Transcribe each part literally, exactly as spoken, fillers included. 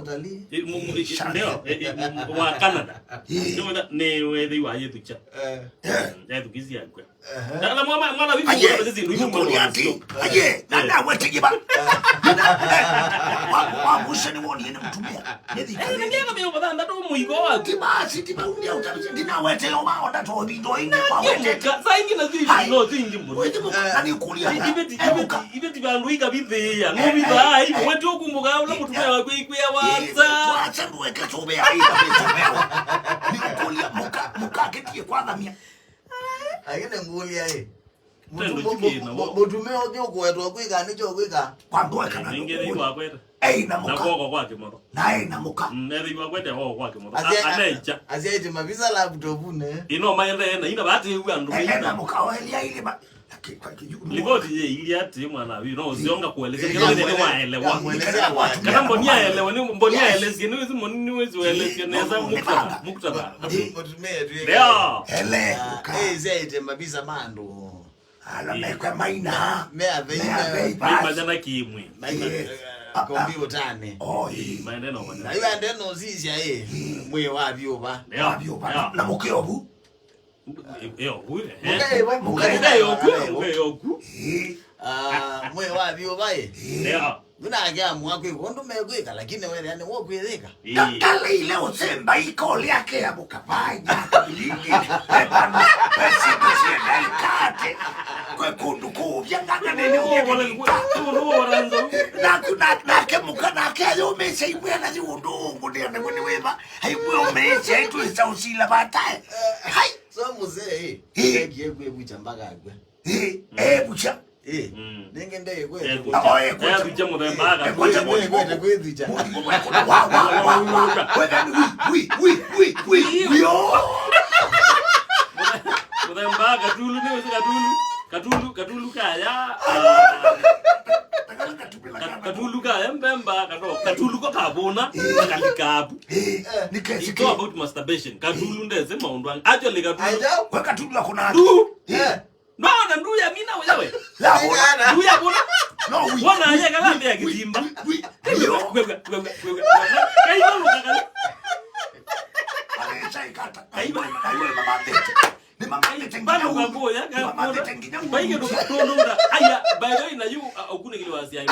Utalii. Eh, mu- mu- eh, ndio, eh, eh, mu- wa Canada. Ndio na- nĩ wethĩiwa yĩthukya. Eh. Yethukisia kw'a. Ehe. Na na mwana mwana wivu Aye, mwana sisi ndio mwana nĩngũkũlya sio. Atĩ aye nanaweteie va. Wa mũsyo nĩ wonie nĩ mũtumĩa. Nĩthikĩrĩrie. Ndio mĩongo thanthatũ mũigo waku. Ti basi, ti vau ndia ũtavĩte, ndinawetele ũmaonda tondũ indo ingĩ kwa wetete. Saa ingĩ na zii no zingi mũno. Wĩthimũka na nĩkũlya. Iveti iveti iveti vandu ikavithia. Nũvithaa ivo wetu kumbuka ula mũtumĩa waku ikwĩa wasa. Twasa ndweke tũvea ĩtavĩtũvewa. Nĩkũlya mũka mũka akĩtie kwathamia. Lakini ngũlya ĩ. Tendo kĩkĩ na wo. Mũtumĩa ũngĩ ũkũetwa kwĩka nĩkyo kwĩka. Kwambũe kana Ningĩ nĩ wakweta. Ei na Na mũka. Kwoko kwa kĩmotho. Na ei na mũka. Mm, ethĩiwa kwete kwoko kwa kĩmotho. A- Anaĩkya. Asiaĩtĩ mavisa laptopune. Ino maendee na ina vati ĩu andũ Ei na maina. Mũka oelia ilĩ ba. Livoti yĩ ilia atĩ mwana wĩ no ũsionga kuelesya kĩla wĩthĩte waelewa. Kana mboni aelewa nĩ mboni aelesie nĩ wĩsi mboni nĩ wĩsi waelesie nesa muktadha muktadha. Mũtumĩa twĩka. Ndio. Ele. Ĩsyaĩtĩ mavisa ma andũ. Ala mekwe maina. Me athei. Me athei. Maimanya na kimwi. Kombiũtanĩ. Oh, ii. Maende no manya. Na yu ande no sisya ĩ. Mwĩ wa vyũva. Ndio. Wa vyũva. Na mũkeo vu. Yo, hu. Mũkeo vu. Mũkeo vu. Ah, mwĩ wa vyũva ĩ. Ndio. Ngunake amua kwĩka ũndũ mekwĩka, lakini wethĩa nĩwo kwĩyĩka. Ndaleile ũsemba ika ũlĩa kea mũkavanya kabilingi. Ekwandũ, esindu sienda ikate. Kwe kũndũ kũũvya nganga nene ũvya kĩlika. Naku na- nake mũka nake ayũmĩsya imwe na yu ũndũ ũngũnĩa nĩwe nĩ wĩva. Aimwe ũmĩĩsya itwĩsa ũsila vatae. Hai. So mzee, eh, ekie kwĩvucha mpaka akwe. Eh, eh, bucha. Eh, nenge ndege kwete. Eko eko. Eko cha muthemba aka. Eko cha muthemba. Kwete kwithicha. Wa wa wa wa. Kwete wi wi wi wi wi. Yo. Muthemba katulu ni usi katulu. Katulu katulu kaya. Katulu kaya mbemba kato. Katulu ko kabona. Kalikabu. It's all about masturbation. Katulu ndese maundu. Actually katulu. Kwa katulu akona. Du. Eh. No, na ndu ya mina uyawe. La bona. Ndu ya bona. No, we. Bona ya kala ndia kitimba. We. We. Wewe, wewe, wewe, wewe. Kai no kakala. Ale chai kata. Kai no, kai no mama tete. Ni mama tete. Bana ukagoya ka. Mama tete nginya. Baige ndo ndo ndo. Aya, by the way na you okune kile wasi ai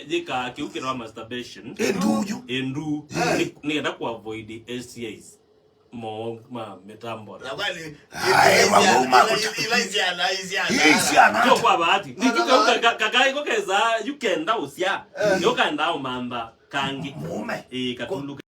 yeka kiukira masturbation. Endu yu. Endu. Ni enda ku avoid S T Is. Mo ma mitambo. Na kwani ai wa uma kuta. Ila isiana isiana. Isiana. Yo kwa bahati. Ndio kaka kaka iko keza you can da usia. Yo kanda umamba kangi. Mume. Eh, katulu.